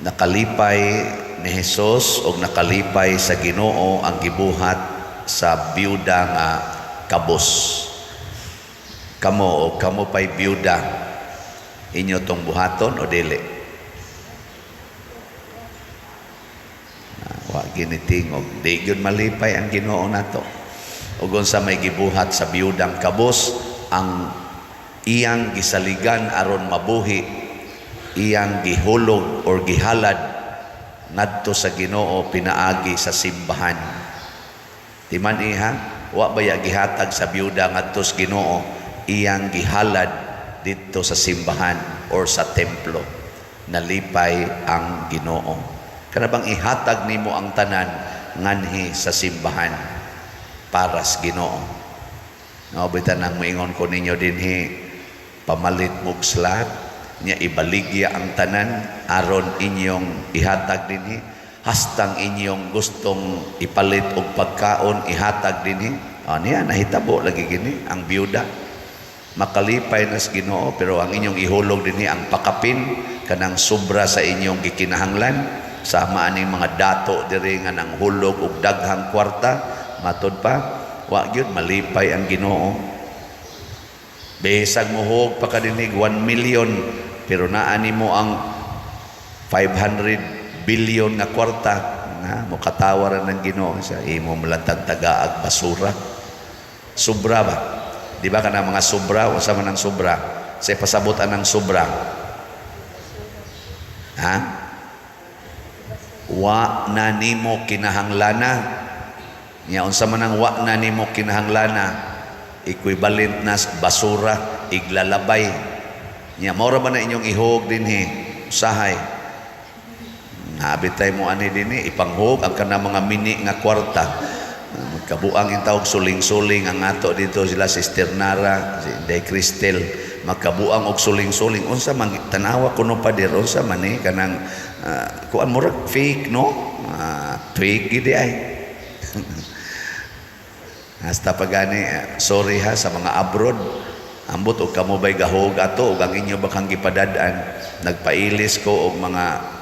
Nakalipay ni Jesus og nakalipay sa Ginoo ang gibuhat sa byuda nga kabos. Kamo o kamo pay byuda, inyo tong buhaton o dili? Wa ginitingog. Di gyud malipay ang Ginoo nato. Ug unsa may gibuhat sa biyudang kabos, ang iyang gisaligan aron mabuhi, iyang gihulog or gihalad ngadto sa Ginoo pinaagi sa simbahan. Di man iha, wa baya gihatag sa biyuda ngadto sa Ginoo, iyang gihalad didto sa simbahan or sa templo. Nalipay ang Ginoo. Kana bang ihatag nimo ang tanan nganhi sa simbahan para sa Ginoo. Nga bitan nang moingon ko ninyo dinhi, pamalit mog slab nya, ibaligya ang tanan aron inyong ihatag dinhi, hastang inyong gustong ipalit og pagkaon, ihatag dinhi. O niya nahitabo lagi gini ang biyuda, makalipay na sa Ginoo. Pero ang inyong ihulog dinhi ang pakapin, kanang sobra sa inyong gikinahanglan, sama aning mga dato diri nga nang hulog og daghang kwarta, matod pa wa gyud malipay ang Ginoo. Bisag mohog pa ka dinhi 1 million, pero naa nimo ang 500 billion nga kwarta na, mokatawa ra ng Ginoo sa imo, malantag tagaag basura. Sobra ba? Di ba kana mga sobra? Unsa man ang sobra? Sa pasabot anang sobra, ha? Wa na nimo kinahanglana. Nya unsa man ang wa na nimo kinahanglana? Equivalent na sa basura, iglalabay. Nya mao ra ba na inyong ihog dinhi? Usahay Naabitay mo ani dinhi, ipanghog ang kana mga mini nga kwarta. Magkabuang intawog suling-suling ang ato dito, sila Sister Nara, si Inday Cristel, magkabuang og suling-suling. Unsa man, tanawa kuno, pader, unsa man ni kanang kuan, murag fake, no? Fake gid ay. Hasta pa gani, sorry ha sa mga abroad. Ambot og kamo bay gahog ato ug ang inyo ba kang gipadad-an. Nagpailis ko og mga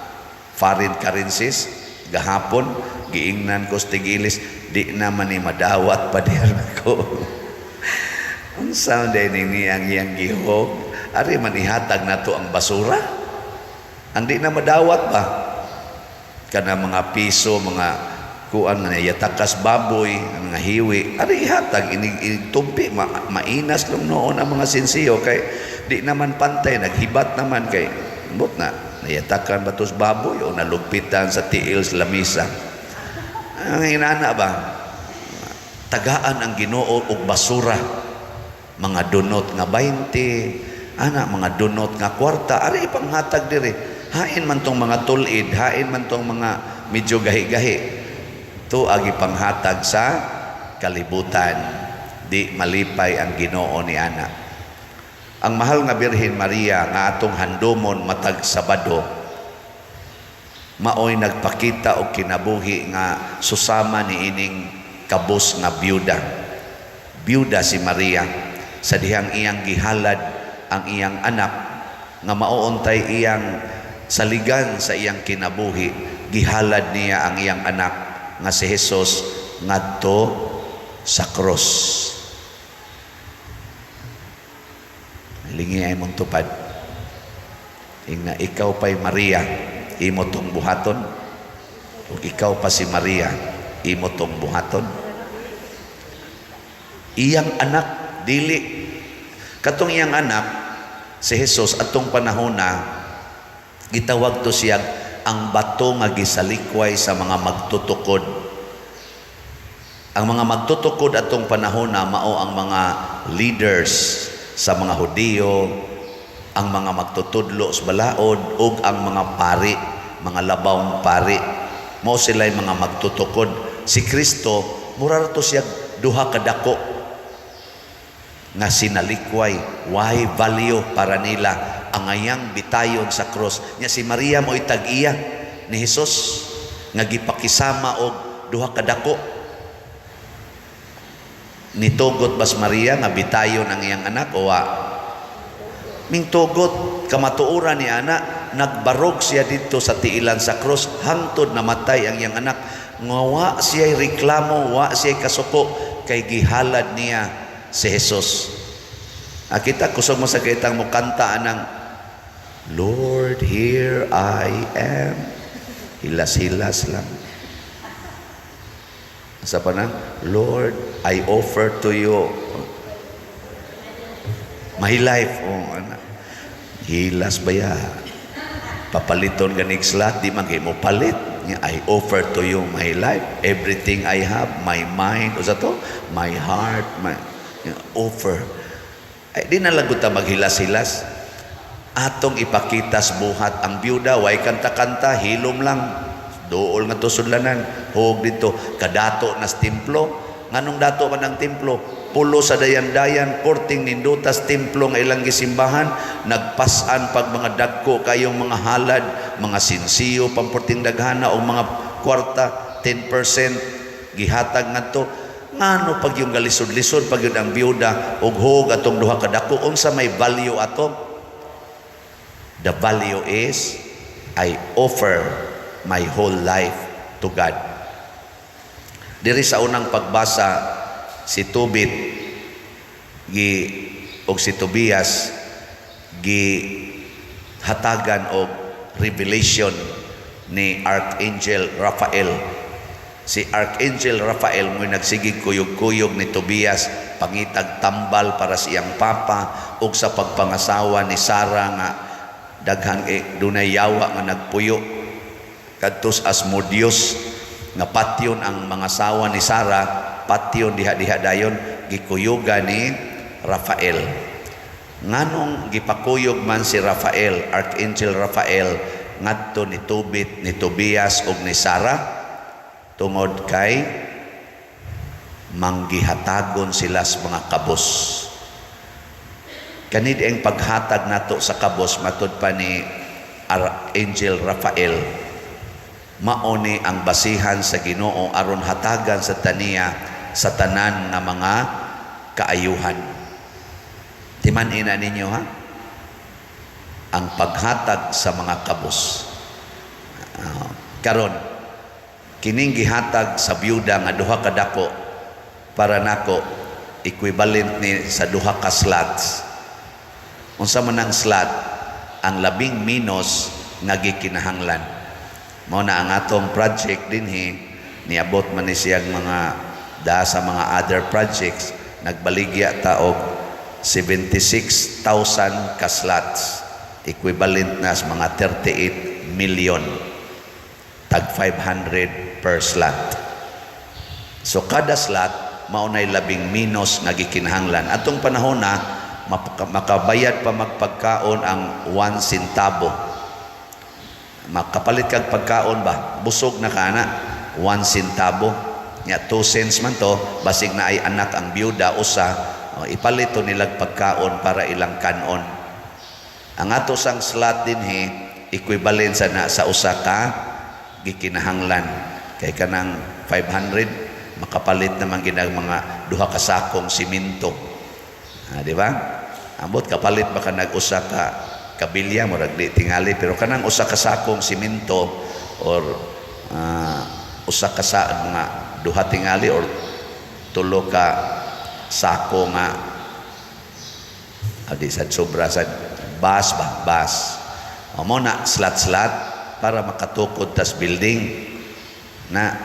foreign currencies gahapon, giingnan ko sa tigilis, di naman ni madawat pa dir ko. Unsa man day ni ang iyang gihog? Ari man ihatag nato ang basura. Ang di na madawat ba? Kana mga piso, mga kuan nga yatakas baboy, ang mga hiwi, ari ihatag inig, inig tumpi, mainas lang noon ang mga sinsiyo kay di naman pantay, naghibat naman kay but na nayatakan ba tos baboy o nalugpitan sa tiil sa lamisa. Ang inana ba? Tagaan ang Ginoo og basura. Mga dunot nga 20, ana mga dunot nga kwarta, ari ipanghatag diri. Hain man tong mga tulid, hain man tong mga medyo gahi-gahi. To agi panghatag sa kalibutan. Di malipay ang Ginoo ni ana. Ang mahal nga Birhen Maria nga atong handomon matag Sabado, maoy nagpakita og kinabuhi nga susama ni ining kabos nga byuda. Byuda si Maria sa dihang iyang gihalad ang iyang anak nga maoontay iyang saligan sa iyang kinabuhi, gihalad niya ang iyang anak nga si Jesus ngadto sa cross. Lingi ay mong tupad. Ingna ikaw pa'y Maria, imo tong buhaton. Ug ikaw pa si Maria, imo tong buhaton. Iyang anak dili katong iyang anak si Jesus atong panahon na gitawag to siya ang bato nga gisalikway sa mga magtutukod. Ang mga magtutukod atong panahon na mao ang mga leaders sa mga Hudiyo, ang mga magtutudlo sa balaod ug ang mga pari, mga labawng pari. Mao sila'y mga magtutukod. Si Kristo mura ra to siya duha ka dako nga sinalikway, why value para nila ang ayang bitayon sa cross. Nya si Maria mo'y tag-iya ni Jesus nga gipakisama og duha ka dako. Nitugot bas Maria nga bitayon ang iyang anak o wa? Mingtugot, kamatuoran ni ana. Nagbarog siya dito sa tiilan sa krus hangtod namatay ang iyang anak. Nga wa siya reklamo, wa siya kasuko kay gihalad niya si Jesus. Ah, kita kusog mo sa kitang mukanta anang "Lord, here I am." Hilas-hilas lang. Sa pa na, "Lord, I offer to you my life." Oh, ana. Hilas ba ya? Papaliton ganig slot, di man kay mo palit. "I offer to you my life, everything I have, my mind," o sa to, "my heart, my offer." Ay, di na lang ta maghilas-hilas. Atong ipakita sa buhat. Ang byuda, way kanta-kanta, hilom lang. Duol nga to sudlanan, hug dito, kadato nas templo. Nganong dato man ang templo? Pulo sa dayan-dayan, porting nindutas templo nga ilang gisimbahan, nagpasan pag mga dagko kayong mga halad, mga sinsiyo, pamporting daghana o mga kwarta, 10% gihatag ngadto. Ngano pag yung galisod-lisod pag yun ang byuda og hug atong duha ka dako, unsa may value ato? The value is I offer my whole life to God. Diri sa unang pagbasa, si Tobit gi og si Tobias gi hatagan og revelation ni Archangel Raphael. Si Archangel Raphael mo'y nagsigig kuyog-kuyog ni Tobias pangitag tambal para sa iyang papa ug sa pagpangasawa ni Sara nga daghan eh, dunay yawa nga nagpuyo kadtos Asmodeus nga patyon ang mga sawa ni Sara, patyon diha-diha dayon gikuyugan ni Rafael. Nganong gipakuyog man si Rafael, Archangel Rafael, ngadto ni Tobit, ni Tobias ug ni Sara? Tungod kay manggihatagon sila sa mga kabos. Kanid ang paghatag nato sa kabos, matud pa ni Archangel Rafael, mao ni ang basihan sa Ginoo aron hatagan sa taniya sa tanan nga mga kaayuhan. Timan-ina ninyo ha, ang paghatag sa mga kabos. Karon kining gihatag sa byuda nga duha ka dako, para nako equivalent ni sa duha ka slots. Unsa man ang slot? Ang labing minus nga gikinahanglan. Mao na ang atong project dinhi, niabot man ni siyang mga da sa mga other projects, nagbaligya ta og 76,000 ka slots, equivalent na sa mga 38 million, tag 500 per slot. So kada slot mao nay labing minus nga gikinahanglan. Atong panahon na makabayad pa magpagkaon ang 1 centavo. Makapalit kag pagkaon ba, busog na ka na, 1 centavo. Nya 2 cents man to, basig na ay anak ang byuda usa, oh, ipalit to nilag pagkaon para ilang kanon. Ang ato sang slot dinhi equivalent sa na sa usa ka gikinahanglan, kay kanang 500 makapalit naman ginag mga duha ka sakong simento. Ah, di ba? Ambot kapalit ba ka nag usa ka kabilya, murag di tingali, pero kanang usa ka sakong simento or usa ka sa mga duha tingali or tulo ka sako nga di sad sobra sad bus ba, bus o mo na slot-slot para makatukod tas building na.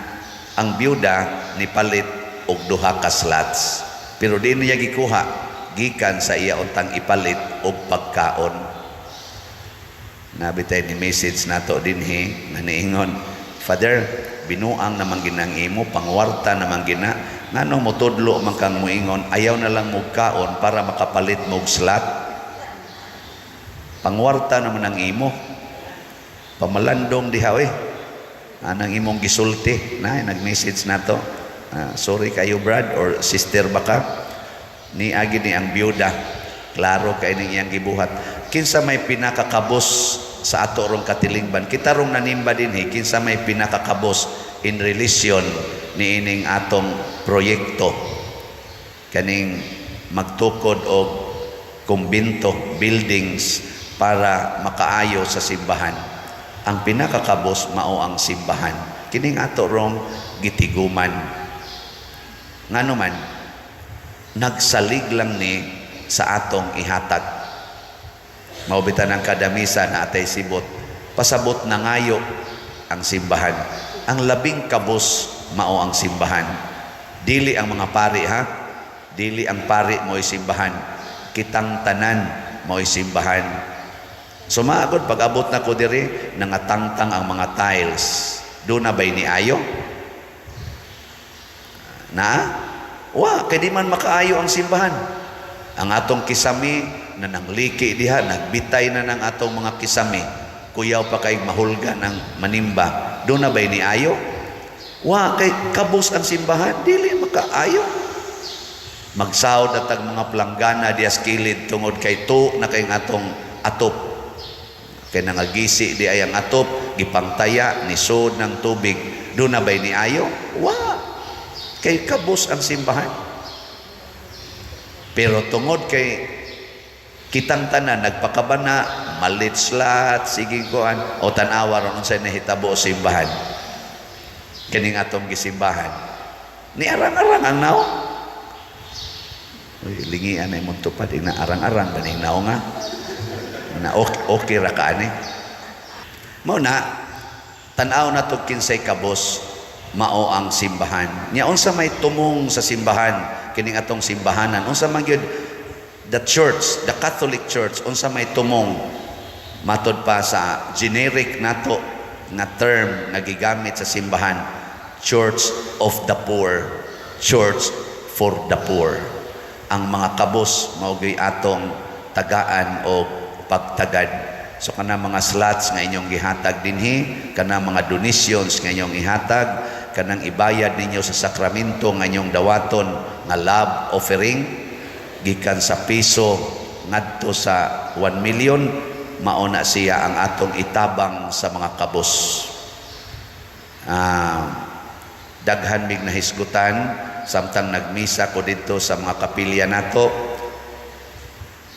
Ang byuda ni palit og duha ka slots, pero di niya gikuha gikan sa iya untang ipalit og pagkaon. Nabitay ni message nato dinhi nga niingon, "Father, binuang naman ginang imo, pangwarta naman gina, nganong motudlo man kang moingon ayaw na lang kaon para makapalit mog slot? Pangwarta naman ang imo, pamalandong diha oy anang imong gisulti." Na nag-message nato. Ah, sorry kayo, brad or sister, baka ni agi ni ang byuda, klaro kay ning iyang gibuhat. Kinsa may pinakakabos sa ato rong katilingban, kita rong nanimba dinhi, kinsa may pinakakabos in relation ni ining atong proyekto kaning magtukod og kumbinto, buildings para para makaayo sa simbahan. Ang pinakakabos mao ang simbahan. Kining ato rong gitiguman. Ngano man, nagsalig lang ni sa atong ihatag. Mao bitan ang kada misa naa tay sibot. Pasabot na ngayo ang simbahan. Ang labing kabos mao ang simbahan. Dili ang mga pari, ha. Dili ang pari mo'y simbahan. Kitang tanan mo'y simbahan. Sumagod pag abot na ko diri, nangatangtang ang mga tiles. Duna ba'y ni ayo? Na? Wa, kay di man makaayo ang simbahan. Ang atong kisami na nangliki diha, nagbitay na ng atong mga kisami. Kuyaw pa kay mahulga ng manimba. Duna ba'y ni ayo? Wa, kay kabos ang simbahan, dili makaayo. Magsaod at ang mga planggana dias kilid tungod kay tu na kay atong atop. Kay nangagisi di ay ang atop, gipangtaya ni sud ng tubig. Duna ba'y ni ayo? Wa. Kay kabos ang simbahan. Pero tungod kay kitang tanan nagpakabana, malit slat, sige kuan, o tan-awa ron unsay nahitabo sa simbahan. Kining atong gisimbahan. Ni arang-arang ang naong. Uy, lingian na imong tupad, ina arang-arang ganing naong nga. Na okay, okay ra ka ani. Mao na tan-aw na to kinsay kabos mao ang simbahan. Nya unsa may tumong sa simbahan kining atong simbahanan? Unsa man gyud the church, the Catholic Church, unsa may tumong matod pa sa generic nato nga term nga gigamit sa simbahan? Church of the poor, church for the poor. Ang mga kabos mao gyud atong tagaan o pagtagad. So kana mga slots nga inyong gihatag dinhi, kana mga donations nga inyong ihatag, kanang ibayad ninyo sa sakramento nga inyong dawaton nga love offering gikan sa piso ngadto sa 1 million, mao na siya ang atong itabang sa mga kabos. Daghan mig nahisgutan samtang nagmisa ko didto sa mga kapilya nato.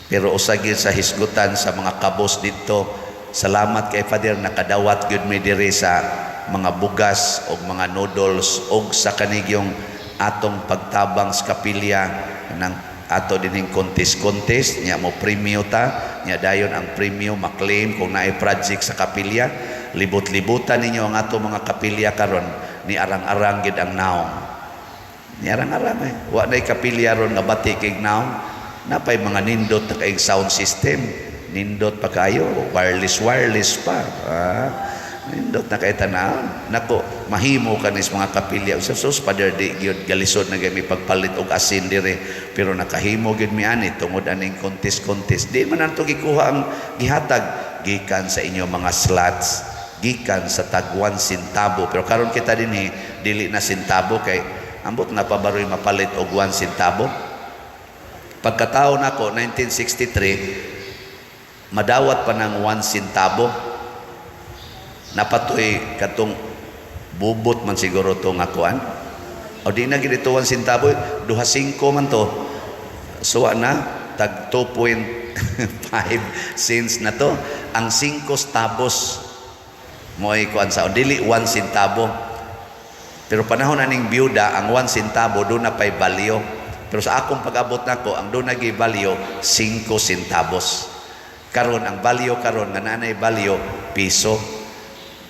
Pero usa gyud sa hisgutan sa mga kabos didto, "Salamat kay Father, nakadawat gyud mi diri sa mga bugas og mga noodles og sa kanigyong atong pagtabang sa kapilya ng ato dinhing contest-contest nya mo premyo ta nya dayon ang premyo maklaim kung naay project sa kapilya." Libot-libutan ninyo ang ato mga kapilya karon, ni arang-arang gid ang naong, ni arang-arang eh. Wa nay kapilya ron nga bati kay naong. Napay mga nindot na kay sound system, nindot pa kayo, wireless wireless pa, ah, nindot na kay tanawon. Nako, mahimo kanis mga kapilya. Sa sus, Father, di gyud galisod na gyud mi pagpalit og asin dire, pero nakahimo gyud mi ani tungod aning contest contest. Di man nato gikuha ang gihatag, gikan sa inyo mga slots, gikan sa tag 1 centavo. Pero karon kita dinhi, dili na sentabo, kay ambot na pabaroy mapalit og 1 centavo. Pagkatao nako 1963, madawat pa ng 1 centavo. Napatoy katong bubot man siguro to nga kuan. O di na gid ito 1 centavo, duha singko man to. Suwa na tag 2.5 cents na to. Ang 5 tabos mo'y kuan sa dili 1 centavo. Pero panahon aning byuda, ang 1 centavo duna pay value. Pero sa akong pag-abot nako, ang duna gyud value 5 centavos. Karon ang value karon nga nanay value piso.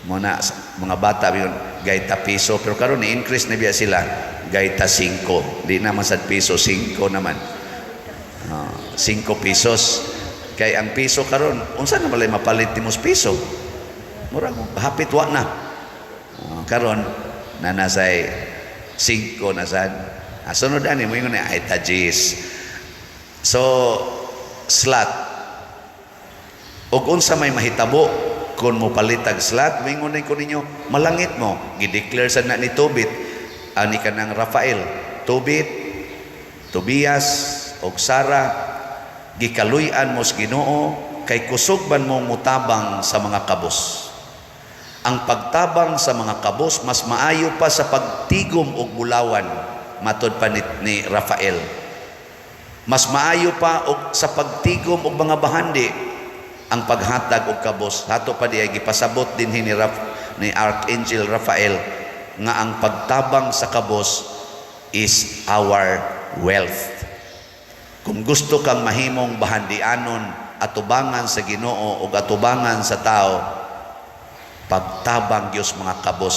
Mo na mga bata yun gayta piso, pero karon ni increase na biya sila gayta 5. Di naman sad piso, 5 naman. 5 pesos. Kay ang piso karon, unsa na malay mapalit nimo sa piso? Murag hapit wa na. Karon na nasay 5 na sad. Sunod ani mo ingon ay tajis. So slot, ug unsa may mahitabo kung mo palitag slot? Moingon ko ninyo, malangit mo. Gideclare sa na ni Tobit ani kanang Rafael, Tobit, Tobias og Sara, gikaluy-an mo sa Ginoo kay kusog man mo mutabang sa mga kabos. Ang pagtabang sa mga kabos mas maayo pa sa pagtigom og bulawan, matod pa ni Rafael. Mas maayo pa og sa pagtigom og mga bahandi. Ang paghatag og kabos hato pa di ay gipasabot dinhi ni Archangel Raphael nga ang pagtabang sa kabos is our wealth. Kung gusto kang mahimong bahandianon atubangan sa Ginoo ug atubangan sa tao, pagtabang gyud sa mga kabos.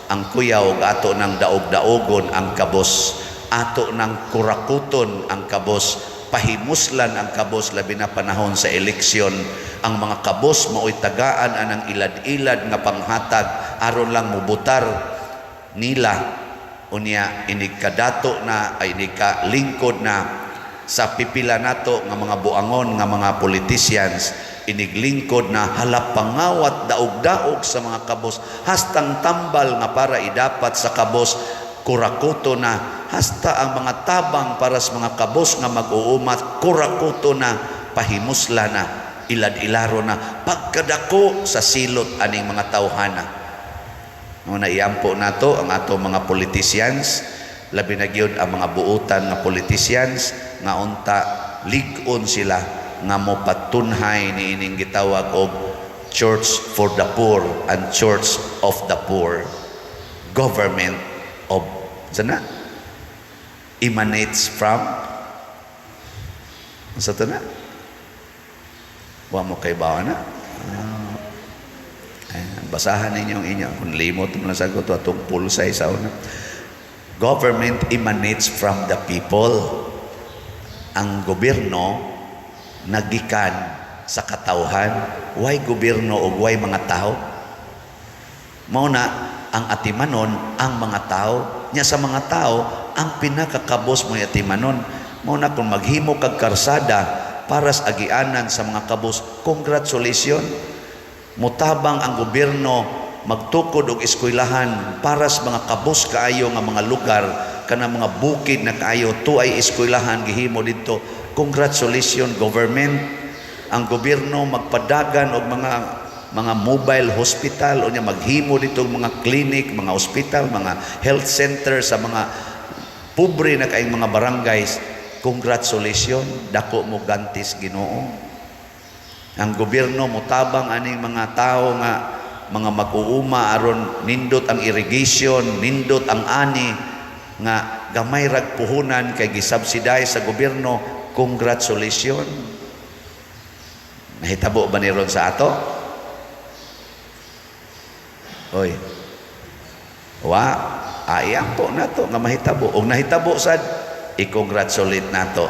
Ang kuyaw, ato nang daog-daogon ang kabos, ato nang kurakuton ang kabos, pahimuslan ang kabos, labi na panahon sa eleksyon. Ang mga kabos mao'y tagaan anang ilad-ilad nga panghatag aron lang mubutar nila. Unya inig kadato na ay inig lingkod na sa pipila nato nga mga buangon nga mga politicians, iniglingkod na halapangawat, daog-daog sa mga kabos, hastang tambal nga para idapat sa kabos, kurakuto na, hasta ang mga tabang para sa mga kabos nga mag-uumat, kurakuto na, pahimusla na, ilad-ilaro na, pagkadako sa silot aning mga tawhana. No, naiampo nato ang ato mga politicians, labi na gyud ang mga buutan nga politicians nga unta lig-on sila nga mopatunhay ni ining gitawag og Church for the Poor and Church of the Poor. Government of sana emanates from sa to na wa mo kay bawa na. Ayan, basahan ninyo ang inyo. Kung limot mo lang sagot atong pulsay sa una. Government emanates from the people. Ang gobyerno nagikan sa katawhan. Why gobyerno o why mga tao? Mao na ang atimanon ang mga tao. Nya sa mga tao, ang pinakakabos mo atimanon. Mao na kung maghimo kag karsada para sa agianan sa mga kabos, congratulations. Mutabang ang gobyerno, magtukod og eskwelahan para sa mga kabos kaayo nga mga lugar, kana mga bukid na kaayo, tuay eskwelahan gihimo didto, congratulations, government. Ang gobyerno magpadagan og mga mobile hospital, unya maghimo dito og mga clinic, mga hospital, mga health center sa mga pobre na kaayong mga barangays, congratulations, dako mo gantis Ginoo. Ang gobyerno motabang aning mga tao nga mga mag-uuma aron nindot ang irrigation, nindot ang ani nga gamay rag puhunan kay gisubsidize sa gobyerno, congratulations. Nahitabo ba ni ron sa ato? Oy. Wa, ayang po nato nga mahitabo. Og nahitabo sad, i-congratulate nato.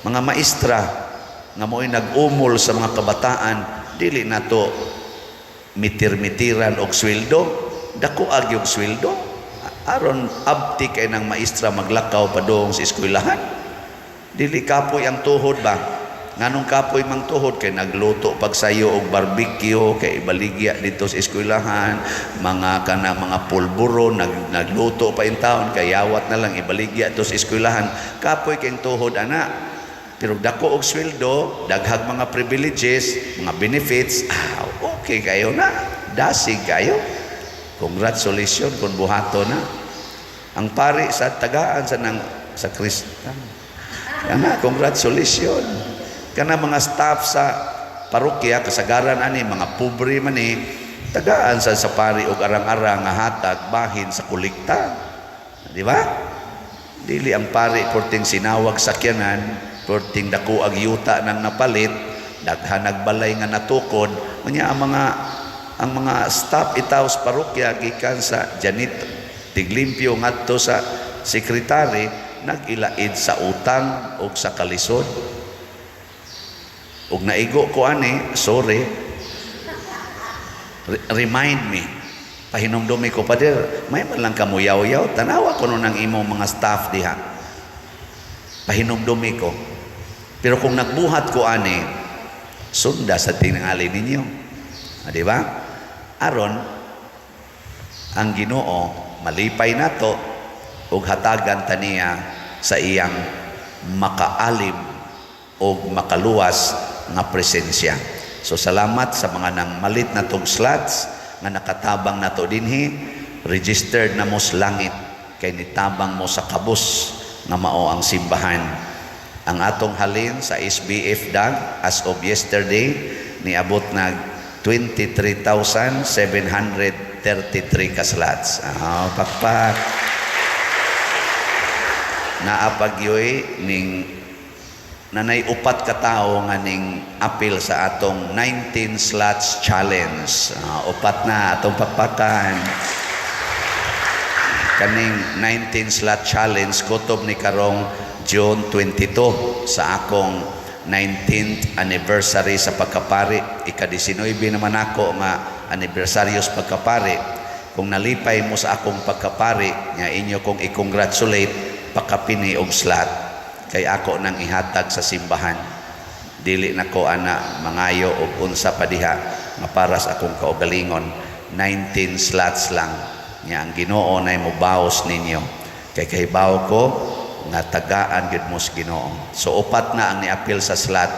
Mga maestra nga mo'y nag-umol sa mga kabataan, dili nato mitir-mitiran og sweldo, dako og sweldo aron abti kay ng maestra maglakaw padung sa eskwelahan. Dili kapoy ang tuhod ba? Nganong kapoy mang tuhod? Kay nagluto pagsayo og barbecue kay ibaligya dito sa eskwelahan, mga kana mga pulburo nagluto pa in taon kay yawat na lang ibaligya dito sa eskwelahan. Kapoy kay tuhod ana. Pero dako og sweldo, daghag mga privileges, mga benefits, ah, okay kayo na. Dasig kayo. Congratulations kung buhato na. Ang pari sa tagaan sa nang sa Kristan. Kana, congratulations. Kana mga staff sa parokya, kasagaran ani mga pobre man ni, tagaan sa pari og arang-arang nga hatag bahin sa kolekta. Di ba? Dili ang pari porting sinawag sakyanan, porting dako ag yuta nang napalit, daghan nagbalay nga natukod, unya ang mga staff itaw sa parokya gikan sa janitor, tiglimpyo ngadto sa sekretary, nag-ilaid sa utang o sa kalisod. Ug naigo ko ani, sorry. Remind me. Pahinumdumi ko, Pader, may man lang kamuyaw-yaw, tanawa ko nun ang imong mga staff diha. Pahinumdumi ko. Pero kung nagbuhat ko ani, sunda sa tingali ninyo. Ah, di ba? Aron, ang Ginoo malipay nato ug hatagan taniya sa iyang makaalim og makaluwas nga presensya. So salamat sa mga nang malit na tong slots nga nakatabang nato dinhi, registered na mo sa langit kay nitabang mo sa kabus nga mao ang simbahan. Ang atong halin sa SBF DAG as of yesterday, Niabot nag 23,733 ka slots. Ah, pakpak. Naa pa gyoy ning nanay upat ka tawo nga ning apil sa atong 19 slots challenge. Ah, upat na atong pakpakan. Kaning 19 slot challenge kutob ni karong June 22 sa akong 19th anniversary sa pagkapari. Ika-19 naman ako nga anibersaryo sa pagkapari. Kung nalipay mo sa akong pagkapari nga inyo kong i-congratulate, pakapini og slot kay ako nang ihatag sa simbahan. Dili na ko ana mangayo og unsa pa diha nga para sa akong kaugalingon. 19 slots lang nya, ang Ginoo nay mobaos ninyo kay kahibaw ko nga tagaan gyud mo sa Ginoo. So upat na ang niapil sa slot.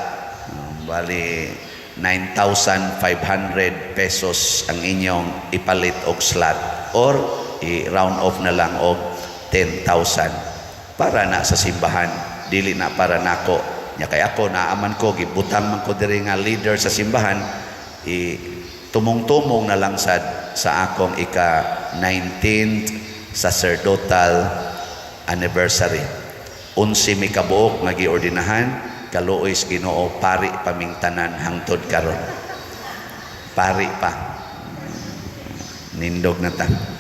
Bali 9,500 pesos ang inyong ipalit og slot or i-round off na lang og 10,000 para na sa simbahan, dili na para nako. Nya kay ako naaman ko, gibutang man ko diri nga leader sa simbahan, i tumong-tumong na lang sad sa akong ika 19th sacerdotal anniversary. 11 mi kabuok nga giordinahan, kaluoy sa Ginoo, pari pa ming tanan hangtod karon. Pari pa. Nindog na ta.